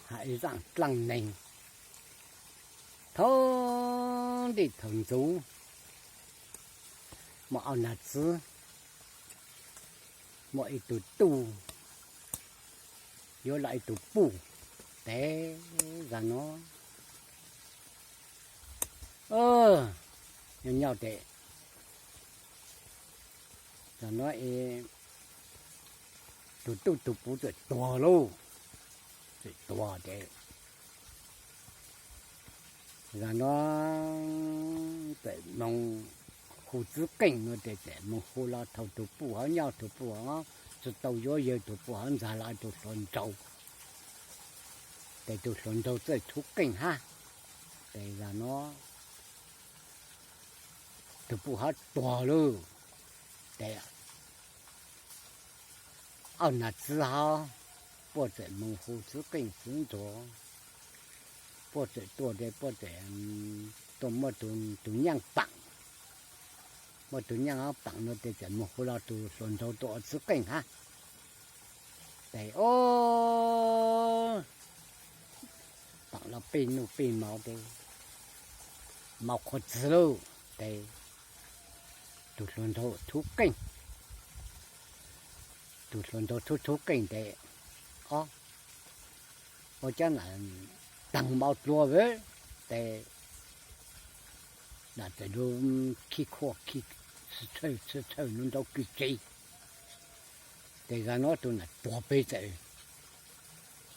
Hais zaaj dlaaj neeg, thaum ntej thaum ntxuv, muaj ob nag txwv, muaj ib tug tuj yuav los ib tug puj, tes zag no nyob nyob tes zag no es tus tuj tus puj txawm tuag lauj, txawm tuag tes zag no txawm moog hu txwv qeej no tes txawm moog hu los thaum tus puj hov nyob tus puj hov tsi tau yuav yawg tus puj hov ntxag los tus hluas nraug, tes tus hluas nraug txawm txhub qeej hab, tes zag no tus puj hov tuag lauj, tes ob nag txwv hov puaj txawm moog hu txwv qeej txwv ntxuav, puaj txawm tuaj tes puaj txawm tuaj muab tus nyaaj paam, muab tus nyaaj hov paam no tes txawm moog hu los tus hluas nraug tuaj ua txwv qeej hab, tes o paam los peb nuj peb maus tes maus qhuav txwv lauj, tes tus hluas nraug thub qeej, tus hluas nraug thub thub qeej tes o ua caag nam taag maus dlua, tes nam txawm lug khi khuaj khi tshawj tshawj nrau kwj tse, tes zag no tus nam tuag peg txawm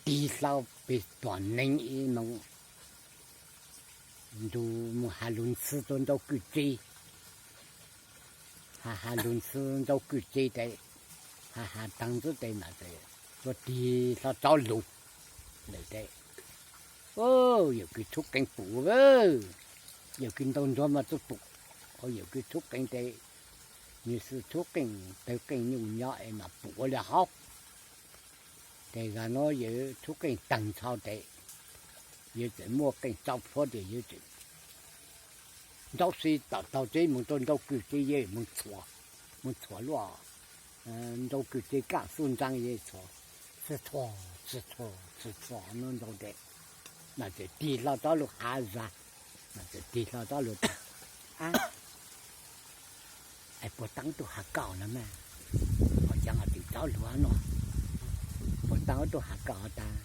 tig hlo peg tuam neeg ib moog nrug moog has lug ntxhw rua nrau kwj tse, has has lug ntxhw nrau kwj tse tes has has taag ntxwb tes nam txawm tuaj tig hlo rov lug lawm tes, yawm kws thub qeej pum, yawm kws ntaus nruag mas tub pum, yawm kws thub qeej tes nws xwb thub qeej tawg qeej nyuj nyob es mas pum ua li hauv. Tes zag no yawm thub qeej taag nrho tes yawm txawm muaj qeej tsau plhuav tes yawm txawm nrau si tom taug teb moog rua nrau kwj tse, yawm moog txhuam, moog txhuam luaj nrau kwj tse kaaj xub ntsaa yawm txhuam, txhua txhua txhua txhua no nrau tes nam txawm tig hlo rov lug has zag, nam txawm tig hlo rov lug tas, es puag ta wb tub has koj no mas, ua caag tseem rov lug no, puag ta wb tub has koj tas,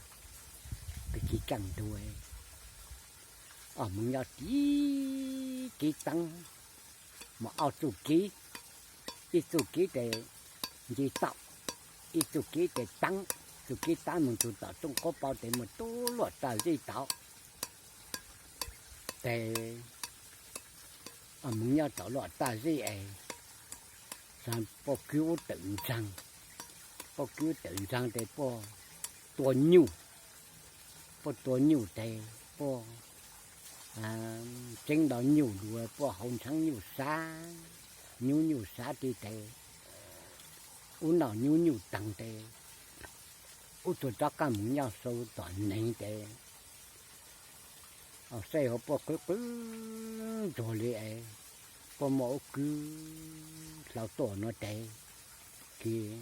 peb kis kaaj ntug, o moog nyob tiv kev teev, moog ob txuj kev, ib txuj kev tes nce toj, ib txuj kev tes teev, txuj kev teev moog txug tom rooj qub paus tes moog tub luaj tag zeb tod, tes moog nyob tom luaj tag zeb es puab kwv ub tawm ntsaag, puab kwv ub tawm ntsaag tes puab tua nyuj, puab tua nyuj tes puab tseeb nto nyuj lug, puab hau ntshaab nyuj sab, nyub nyuj sab tib tes, ub noj nyub nyuj taag tes, ub tug rov qaab moog nyob sau tom neeg tes, saib hauv puab qwb qwb ntsuag li es, puab muaj ub kwv hlau tuaj no tes, kis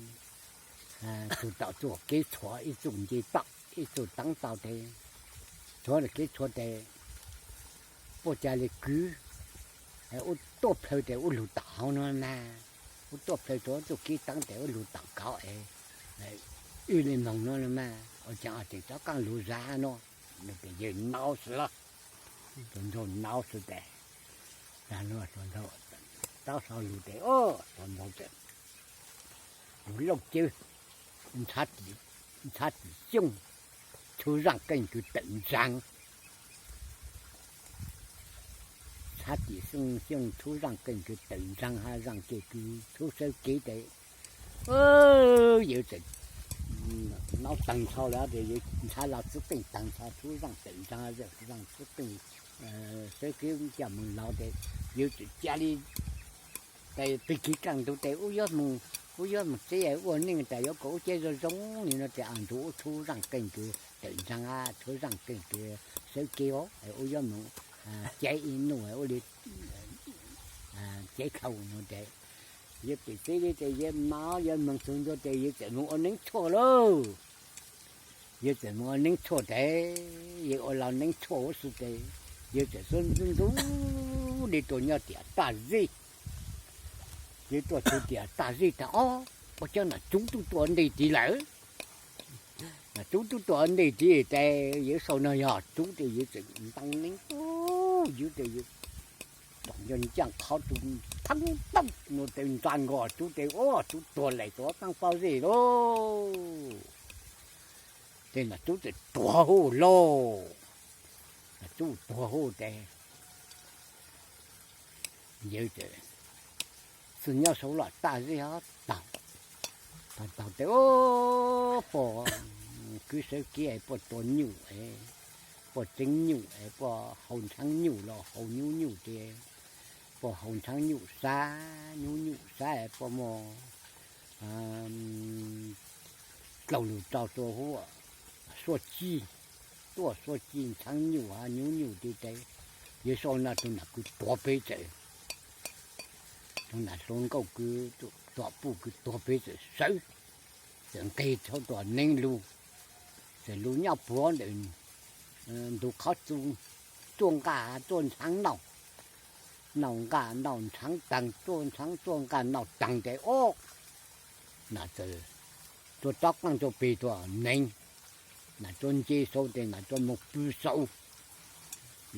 txug tom txuj kev txhuam, ib txuj nce toj ib txuj teev tau tes, txhuam kev txhuam tes, puab ca le kwv, ub tuaj plhaw tes ub lug tom hauv no mas, ub tuaj plhaw txug txuj kev teev tes ub lug tom kauv es, wb le moog no mas ua caag tseem rov qaab lug zag no, yawg nau swb los, hluas nraug nau swb tes, zag no hluas nraug rov hlo lug tes, hluas nraug txawm lug lauj cawv, ntshav tim xyooj, txhub zaaj qeej kws tawm ntsaag, ntshav tim xyooj txhub zaaj qeej kws tawm ntsaag hab zaaj kev kws txhub sawb kev tes, yawg txawm nau taag nrho lawm tes yawg ntshav los txhub qeej taag nrho txhub zaaj tawm ntsaag, zaaj txhub qeej sawb kev ca moog laug tes, yawg txawm ca le tes pig kig kaaj ntug tes ub yuav moog, ub yuav moog tsev ua neej tas yuav kom ub ceb zoo zoo li no tes a ntug ub txhub zaaj qeej kws tawm ntsaag, txhub zaaj qeej kws sawb kev ub yuav moog cev ib nuj ua li cev dlhau no tes, Yawg pem teb li ces yawg mas yawg moog txug ntua ces yawg txawm moog ua neeb tshuaj lauj. Yawg txawm moog ua neeb tshuaj tes, yawg ua lug neeb tshuaj huv si tes, yawg txawm xub ntxub ntxub li tuaj nyob tiam tag zej. Yawg tuaj txug tiam tag zej tas, ob, ua cas nam tsub tuaj ua ntej tid lawm. Nam tsub tuaj ua ntej tid tes yawg sau no yog tsub tes yawg txawm ntaus neeb, yawg tes yawg tom nco ncaaj qhov tus pheeb pooj nua tes ntsa nkaus tsub tes, ob, tsub tuag lawm, tuag qaab pob zej lauj. Ces nam tsub txawm tuag huv lauj. Nam tsub tuag huv tes yawg txawm xub nyob saud lug tag zej hov taug, taug taug tes, ob, puab kwv sawv kev puab tua nyuj, puab txeeb nyuj, puab hau ntshaav nyuj los hau nyub nyuj tes, puab hau ntshaav nyuj sab, nyub nyuj sab, puab muaj dlauj lug rau tua huv, suab ci, tuaj suab ci ntshaav nyuj hab nyub nyuj tes, yawg sau no tug nam kwv tuag peb txawm, tug nam hluas nkauj kwv, tom puj kwv tuag peb txawm sawv, txawm nqeg txhua tus neeb lug, txawm lug nyob puag ntawm ntug qhov txu, txuaj nqaj txuaj ntshaav noj, noj nqaj noj ntshaav taag, txuaj ntshaav txuaj nqaj noj taag tes, ob, nam txawm tuaj rov qaab tuaj peg tuaj neeb, nam tuaj nce saud tes nam tuaj moog pw saud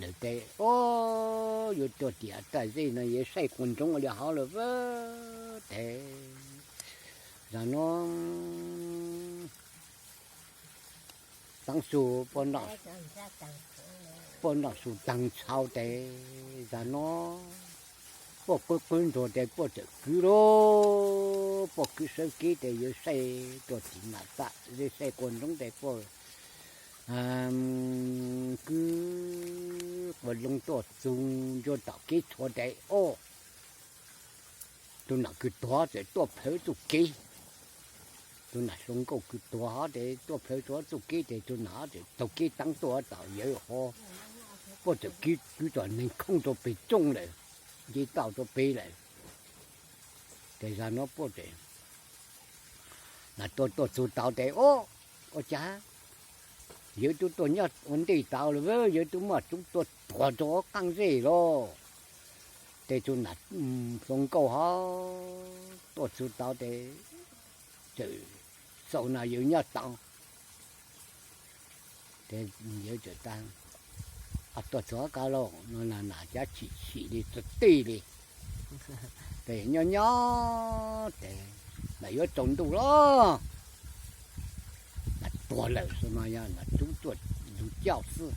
lawm tes, ob, yuav tuaj tiam tag zej no yawg saib quas ntsoov ua li hov lawm tes, zag nuav taab su puab noj su taag txhau tes, zag nuav puab qwb qwb ntuag tes puab txawm kwv lauj, puab kwv sawv kev tes yawg saib tuaj tim nam tag zej saib quas ntsoov tes puab kwv quas loo tuaj txug ncua tom kev tshuav tes, ob, tug nam kwv tuag txawm tuaj plhawv txuj kev. Tug nam hluas nkauj kwv tuag hov tes tuaj plhawv txuj kev tes tug nam txawm taug kev taab tuaj tom yawg hov, puab txawm kwv txhua neeg khooj rua peg tsooj lawm, nce tauj rua peg lawm. Tes zag nuav puab tes nam tuaj tuaj txug tau tes, ob, ua cas yawg tub tuaj nyob ua ntej tau lawm, yawg tub muaj tub tuaj tuag rua qaab zej lauj. Tes tug nam hluas nkauj hov tuaj txug tau tes txawm xaus no yawg nyob tau. Tes yawg txawm tas, tuaj txug ko lauj no, nam cav chim chim li txawm tij li. Tes nyob nyob tes nam yuav tsaus ntuj lauj, nam tuag lawm xwb no yog nam tub tuaj lug coj xwb.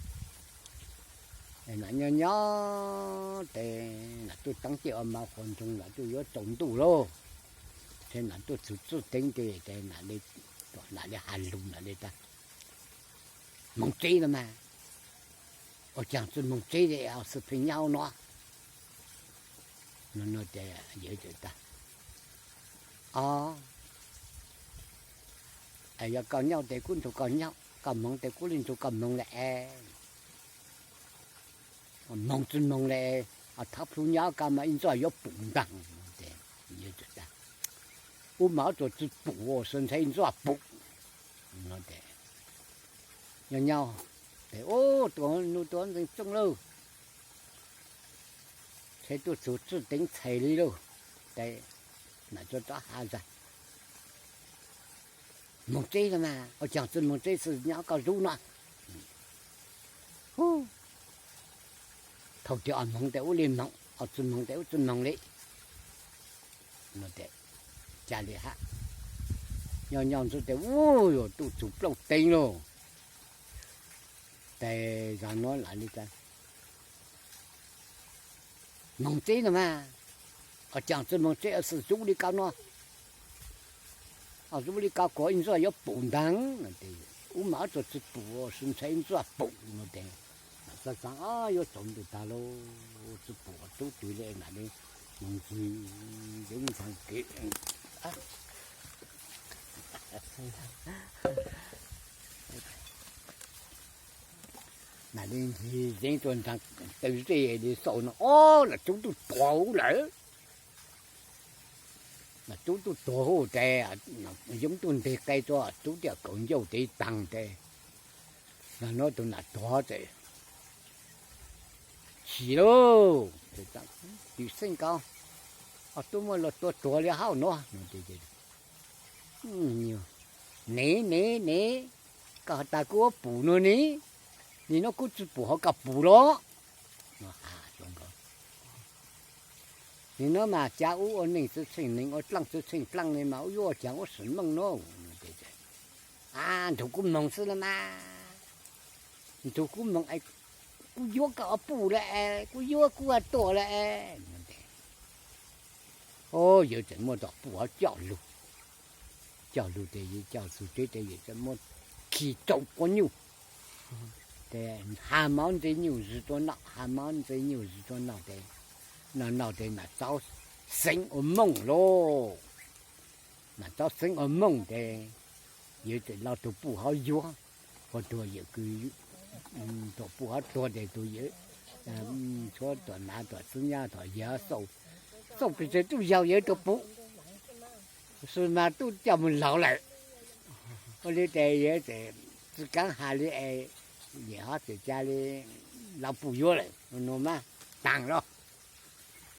Nam nyob nyob tes nam tuaj taab ceg ua ma quas ntsoog, nam tuaj yuav tsaus ntuj lauj. Tes nam tuaj txug txuj teev tes, tes nam li has lug nam li tas, moog tsev no mas, ua caag tsi moog tsev li, xwb pheej nyob nuav no. Yawg tas, o, yog koj nyob tes kuv nrug koj nyob, koj moog tes kuv le nrug koj moog lawm es. Moog tsi moog le, thab plhu nyob ko mas ib ntsuj yuav pum ntaag. Ub, mas ob tug tsi pum, sawv ntxhais ib ntsuj pum. Nyob nyob tes, ub, tus nub tuaj ntxeev tsooj lauj, tes tuaj txug txuj teev txhais li lauj. Tes nam tuaj rov has zag, moog tsev no mas, ua caag tsi moog tsev, xwb nyob koj zub no. Ub, thaum twg moog tes ub le moog, tsi moog tes ub tsi moog li. Tes ca le hab, nyob nyob ntxwb tes, ub, yuav tuaj txug plaub teev lauj. Tes zag nuav lam li tas, moog tsev no mas, ua caag tsi moog tsev, xwb zub li ko no, zub li ko kuv ib ntsuj yuav pum ntaag. Ub, mas ob tug tsi pum, sawv ntxhais ib ntsuj pum no tes, xaav xaav yuav tsaus ntuj taag lauj, tsi pum tub twg le, nam li moog ntxig zeev ntxhee kev. Nam li ntxig zeev tuaj ntxhee taw zej li xaus no, o, nam tub tuaj tuag huv lawm. tub tuaj tuag huv tes, yoob tuaj nteg qe tuaj, tub tiam kaus ncauj tes taag tes, no tus nam tuag tes, chim lauj, tim xeeb ko, tub muaj luag tua tuag li hauj no. Niv, niv, niv, koj has tas kuv ua pum no ne, nim no kuv tsi pum ho koj pum los. Nim no mas cav ub ua neej txwv tsheej neeg, ua dlaaj txwv tsheej dlaaj ne mas ub yuav ua caag ua sim mooj no. A, nrug kuv moog xwb los mas, nrug kuv moog, kuv yuav koj ua pum lawm, kuv yuav kuv ua tuam lawm. Yawg tseem muab tom pum hov coj lug, coj lug tes yawg coj txug tsev tes yawg tseem muab khi rau quav nyuj, tes has mov ntse nyuj zws rua noj, has mov ntse nyuj zws rua noj tes, noj noj tes mam txaus xeev ua mooj lauj. Mam txaus xeev ua mooj tes yawg tseem lo tug pum hov yuav, ua tug yawm kws, tug pum hov tuag tes tug yawm, tshuav tuam nav tuam txiv nyab tuam yawg xauj, xauj pes tsawg tub yaug yawg tug pum, xwb mas tub coj moog laug lawm. Ua li tes yawg tseem tsi kaav has li es, yawm hov tseem ca li lo pum yuav lawm no mas taag los.